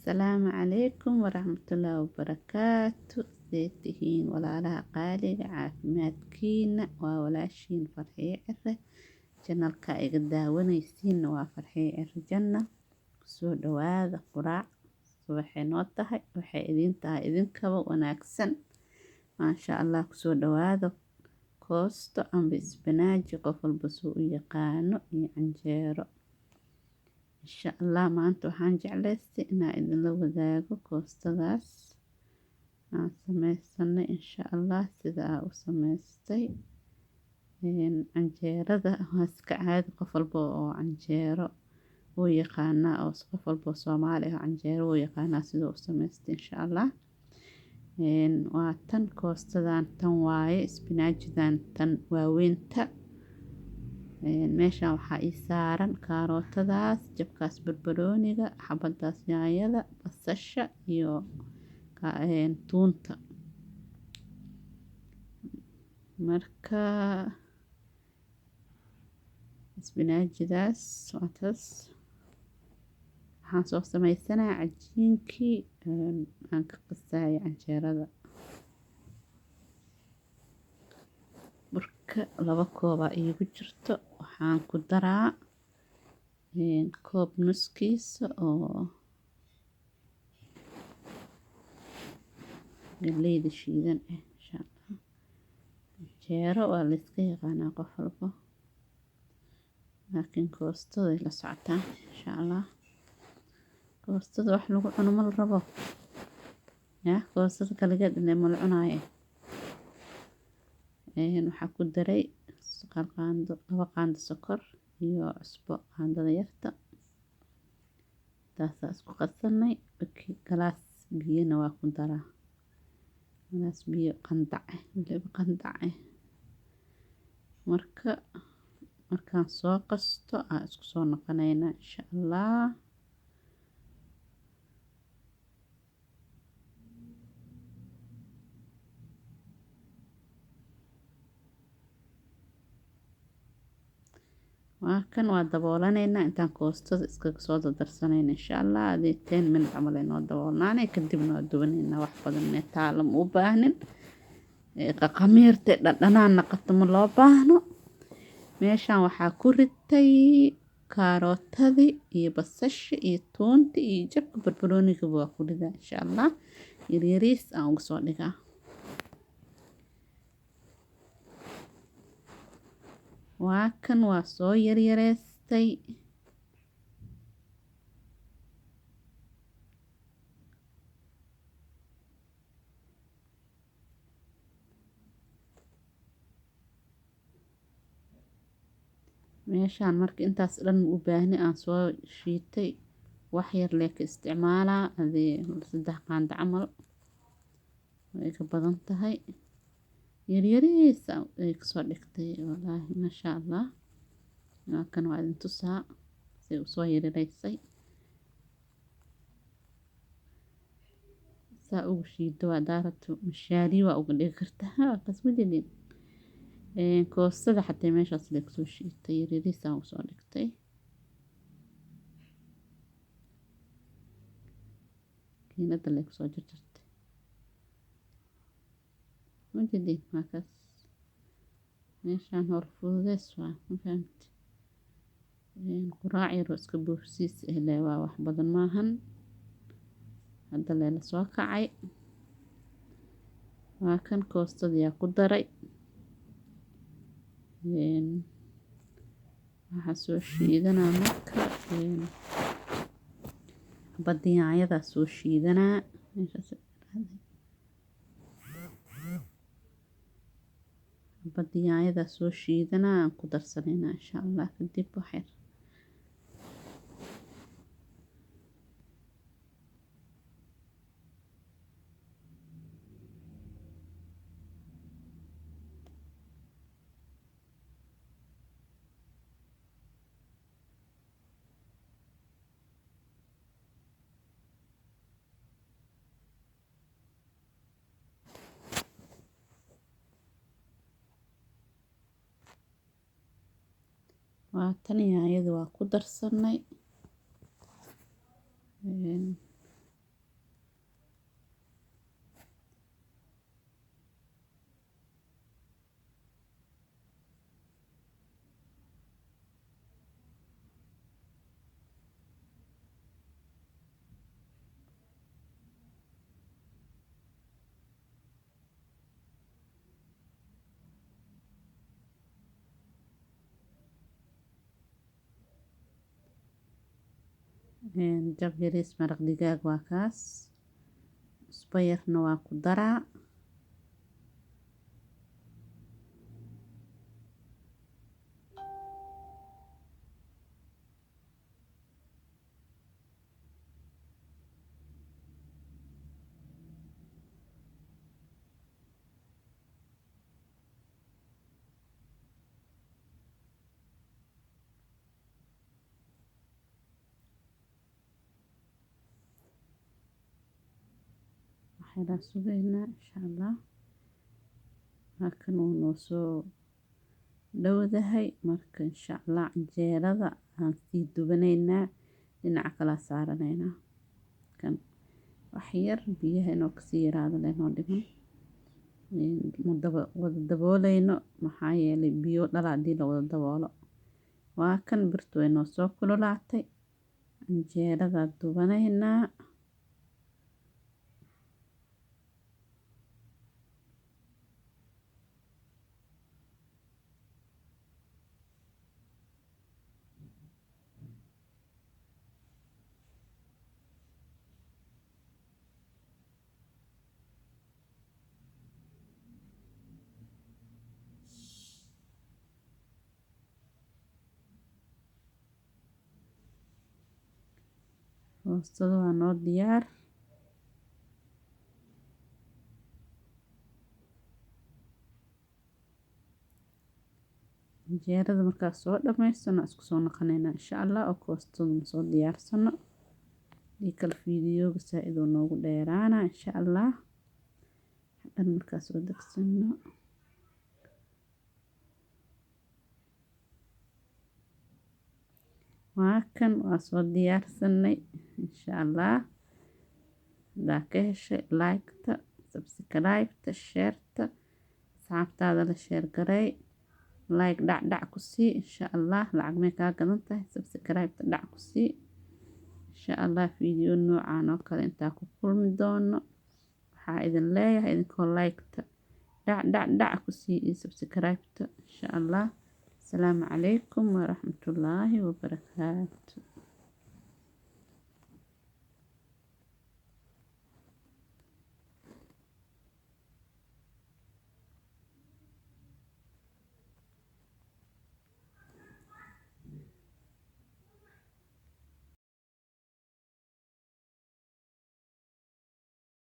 Asalaamu calaykum waraxmatullaahi wabarakaatu. Sidee tihiin walaalaha qaaliga, caafimaadkiina? Waa walaashiin Farxiye Cire. Janalka iga daawanaysiinna waa Farxiye Cire Janna. Kusoo dhawaada quraac subaxay noo tahay, waxay idin tahay idinkaba wanaagsan, maasha Allah. Kusoo dhawaada koosto amba isbanaaji, qof walba suu u yaqaano, iyo canjeero insha Allah. Maanta waxaan jeclaystay inaan idinla wadaago koostadaas aan sameysanay insha Allah. Sida aa u samaystay canjeerada waa iska caadi, qof walba oo canjeero wuu yaqaanaa, oo qof walba oo Soomaali ah canjeero wuu yaqaanaa siduu u samaystay insha Allah. Waa tan koostadan, tan waaye isbinaajidan, tan waaweynta. Meeshan waxaa ii saaran karootadaas, jabkaas barbarooniga, xabadaas yaanyada, basasha iyo tuunta. Marka isbinaajidaas waa taas. Waxaan soo sameysanaa cajiinkii aan ka qasayay canjeerada. Burka 2 koobaa iigu jirto, waxaan ku daraa koob nuskiisa oo galleyda shiidan ah insha Allah. Canjeero waa la iska yaqaanaa qof walba, laakiin koostaday la socotaa insha Allah. Koostada wax lagu cuno ma la rabo yaa, koostada kaligeed ile ma la cunaaye. Waxaa ku daray qaando, 2 qaando sokor iyo cusbo qaandada yarta, taasaa isku qasanay. Galaas biyana waa ku daraa, galaas biyo qandac ah, waliba qandac ah. Marka markaan soo qasto aan isku soo noqonaynaa insha Allah. Waa kan, waa daboolanaynaa intaan koostada iskaga soo dardarsanayna insha Allah. Adii 10 minute camal ay noo daboolnaanay, kadibna waa dubanaynaa. Wax badan inay taalo ma u baahnin, qaqamiirta dhadhanaan naqato ma loo baahno. Meeshaan waxaa ku ritay karootadii iyo basasha iyo tuunta iyo jabka barbaroonigaba waa ku ridaa insha Allah, yaryariis aan uga soo dhigaa. Waa kan, waa soo yaryareystay. Meeshaan marka intaas dhan ma u baahni aan soo shiitay, wax yar lee ka isticmaalaa, adii 3 qaando camal way ka badan tahay. Yaryariis ay kasoo dhigtay walaahi, maasha Allah. Waa kan, waa idin tusaa say usoo yaryaraysay. Saa ugu shiido waa daaratu mishaari, waa uga dhigi kartaa qasmadidin. Koostada xataa meeshaas lee kusoo shiitay, yaryariis aan usoo dhigtay, kiinada lee kusoo jarjartay majidin. Waa kaas, meeshaan howl fududeys waa, ma fahamti? Quraac yar oo iska boofsiis eh lee waa, wax badan maahan. Hadda lee la soo kacay. Waa kan, koostadiyaa ku daray. Waxaa soo shiidanaa marka xabada yaanyadaa soo shiidanaa. Xabada yaanyadaa soo shiidanaa aan ku darsanaynaa insha Allah kadib wax yar. Waa tan, yaanyada waa ku darsanay. Jab yariis maraq digaag waa kaas. Cusbo yarna waa ku daraa. Waxaan sugaynaa insha Allah. Halkan uu noo soo dhowdahay. Marka insha Allah canjeerada aan sii dubanaynaa, dhinaca kala saaranaynaa. Kan wax yar biyaha inoo kasii yaraado leenoo dhiman, wada daboolayno, maxaa yeelay biyo dhala haddii la wada daboolo. Waa kan birtu way noo soo kululaatay, canjeerada dubanaynaa. Roostada waa noo diyaar. Canjeerada markaa soo dhamaysano isku soo noqonaynaa insha Allah, oo koostada soo diyaarsano. Dii kale fiidiyooga saa-id oo noogu dheeraana insha Allah. Dhan markaa soo degsano. Waa kan, waa soo diyaarsanay insha Allah. Hadaa ka heshay, like-ta, subscribe-ta, share-ta, asxaabtaada la share garay. Like dhac dhac ku sii insha Allah. Lacag may kaa gadan tahay? Subscribe-ta dhac ku sii insha Allah. Video noocaan oo kale intaa ku kulmi doono, waxaa idin leeyahay idinkoo like-ta dhac dhac dhac ku sii iyo subscribe-ta insha Allah. Asalaamu calaykum waraxmatullaahi wabarakaatu.